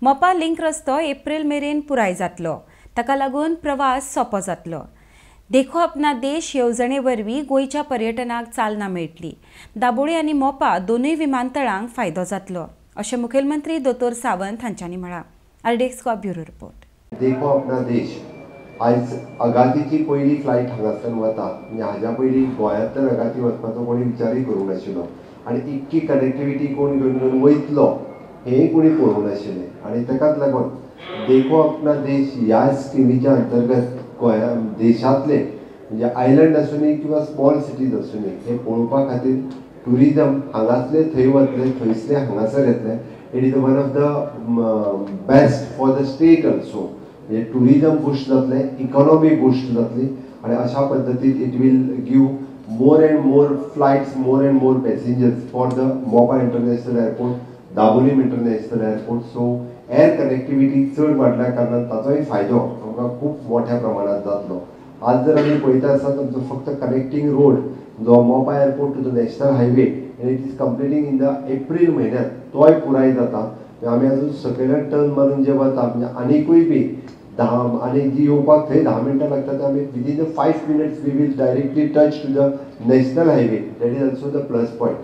Mopa link रस्तो एप्रिल मेरेन पुराय जातलो. ताका लागून प्रवास सोंपो जातलो. देखो अपना देश येवजणे वरवीं गोंयच्या पर्यटनाक चालना मेळटली. दाबोळी आनी मोपा दोनूय विमानतळांक फायदो जातलो, अशें मुखेलमंत्री दोतोर सावंत हांच्यांनी म्हळां. RDX bureau report. देखो अपना देश आयज अगातीची पयली फ्लायट हांगासर वता. म्हणजे हाज्या पयलीं गोंयांतल्यान अगाती वचपाचो कोणी विचारूय करूंक नाशिल्लो आनी इतकी कनेक्टिविटी कोण घेवन घेवन वयतलो हेंय कोणी पळोवंक नाशिल्लें. आनी ताकाच लागून देखो अपना देश ह्या स्किमीच्या अंतर्गत गोंया देशांतले म्हणजे आयलंड आसूनी किंवा स्मॉल सिटीज आसूनी हे पळोवपा खातीर ट्युरिजम हांगासले थंय वतले, थंयसले हांगासर येतले. It is one of the best for the state also. म्हणजे ट्युरिजम बूस्ट जातलें, इकॉनॉमी बूस्ट जातली आनी अशा पद्दतीन it will give more and more flights, more and more passengers for the Mopa international airport, Dabolim international airport. So air connectivity चड वाडल्या कारणान ताचोय फायदो आमकां खूब मोठ्या प्रमाणात जातलो. आज जर आमी पळयता आसत आमचो फक्त कनेक्टींग रोड जो Mopa airport to the national highway and it is completing in the April म्हयन्यांत तोय पुराय जाता. आमी अजून सकयल्यान टर्न मारून जे वता म्हणजे आनिकूय बी 10 आनी जी येवपाक थंय 10 मिनटां लागता ते आमी within the 5 minutes we will directly touch to the national highway. That is also the plus point.